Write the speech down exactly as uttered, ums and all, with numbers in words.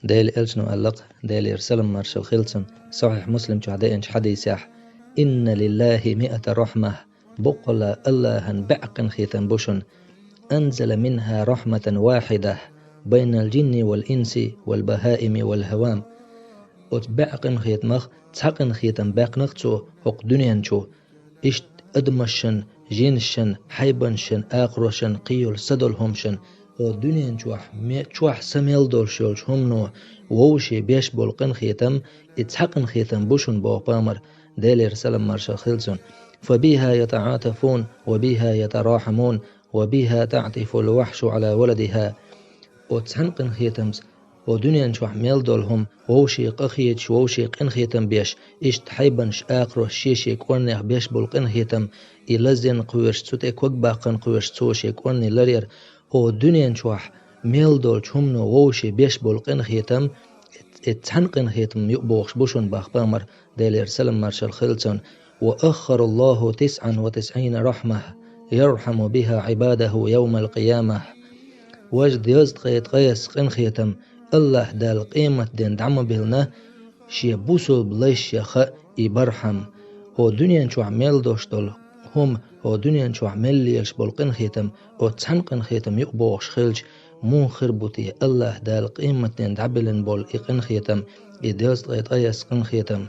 Дела элчано аьлла-кх, Делера салам-маршалла хилда цунна, Сахьихь Муслим чохь деанчу хьадисехь: «Инна лиллахи миата рахьма», боккъала АллахӀан бӀе къинхетам бу шуна, «анзала минха рахьматан вахьида, байнал джинни вал инси вал бахаими вал хӀавам». Оцу бӀе къинхетамах цхьа къинхетам баьккхина-кх цо хӀокху дуьнен чу, иштта адамашна, жинашна, хьайбанашна, акхарошна, кхин йолу са долу хӀумнашна, хӀокху дуьнен чохь ме-, чохь са мел долуш йолчу хӀумано вовшийн беш болу къинхетам, и цхьа къинхетам бу шуна боху пайхамар, Делера салам-маршалла хилла цунна. «Фабиха ятаӀатафун, ва биха ятарахьамун, ва биха таӀтифул вахьшу Ӏала валадиха». Оцу цхьана къинхетамца хӀокху дуьнен чохь мел долу хӀума вовшийн къахеташ, вовшийн къинхетам беш, иштта хьайбанаш, акхарош шен-шен кӀорнех беш болу къинхетам, и лазъян кхоьруш, цу тӀе ког баккхина кхоьруш, цо шен кӀорни ларъяр, хӀокху дуьнен чохь мел долчу хӀумано вовшийн беш болу къинхетам, и цхьана къинхетам юкъа бохуш бу шуна боху пайхамар, Делера салам-маршалла хилла цунна: «Ва аххараллаху тисъан ва тисъина рахьма, ярхьаму биха Ӏибадаху явмал къияма». Важа дезткъе ткъайесна къинхетам АллахӀ Дала къематден дӀа ма биллина, шен бусалба лайшех и бархьам. ХӀокху дуьнен чохь мел долуш долу хӀума, хӀокху дуьнен чохь мел лелаш болу къинхетам, оцу цхьана къинхетам юкъа бохуш хилча, муха хир бу те АллахӀ Дала къематден дӀабиллина болу и къинхетам, и дезткъе ткъайесна къинхетам?